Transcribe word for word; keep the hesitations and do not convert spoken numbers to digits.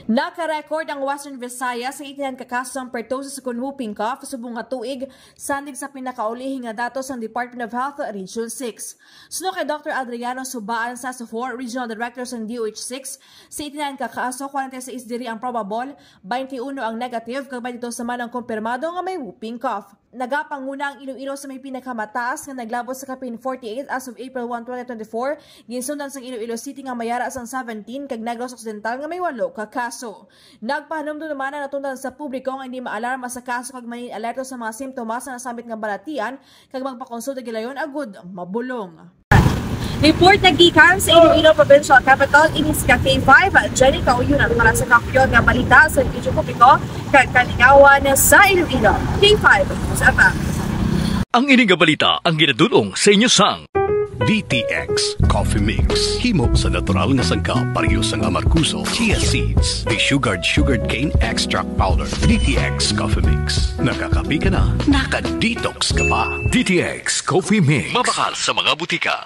Naka-record ang Western Visayas sa eighty-nine ka kaso sang pertussis ukon whooping cough subong nga tuig, sandig sa pinakaulihi nga datos sang Department of Health Region six. Suno kay Doctor Adriano Subaan, sa four Regional Director sang D O H six, sa eighty-nine ka kaso, forty-six diri ang probable, twenty-one ang negative, kag twenty-two naman ang kumpirmado nga may whooping cough. Nagapanguna ang Iloilo sa may pinakamataas nga naglabot sa kapin forty-eight as of April one, twenty twenty-four, ginsundan sang Iloilo City nga may ara sang seventeen, kag Negros Occidental nga may walo ka kaso. Nagpahanumdom naman ang natundan sa publiko nga hindi maalarma sa kaso kag mananalig alerto sa mga simptomas sa nasambit nga balatian, kag magpakonsulta gilayon agud mabulong. Report naggikan sa Iloilo Provincial Capitol, ini si ka K five, Jenny Kauyunan, para sa kahapon nga balita sa Radyo Publiko kag Kalingawan sa Iloilo. K five, sa F M. Ang ini nga balita ang ginadul-ong sa inyo sang D T X Coffee Mix. Himo sa natural nga sangkap, pareho sang amargoso, chia seeds, desugared sugarcane extract powder. D T X Coffee Mix. Nakakape ka na, naka-detox ka pa. D T X Coffee Mix. Mabakal sa mga butika.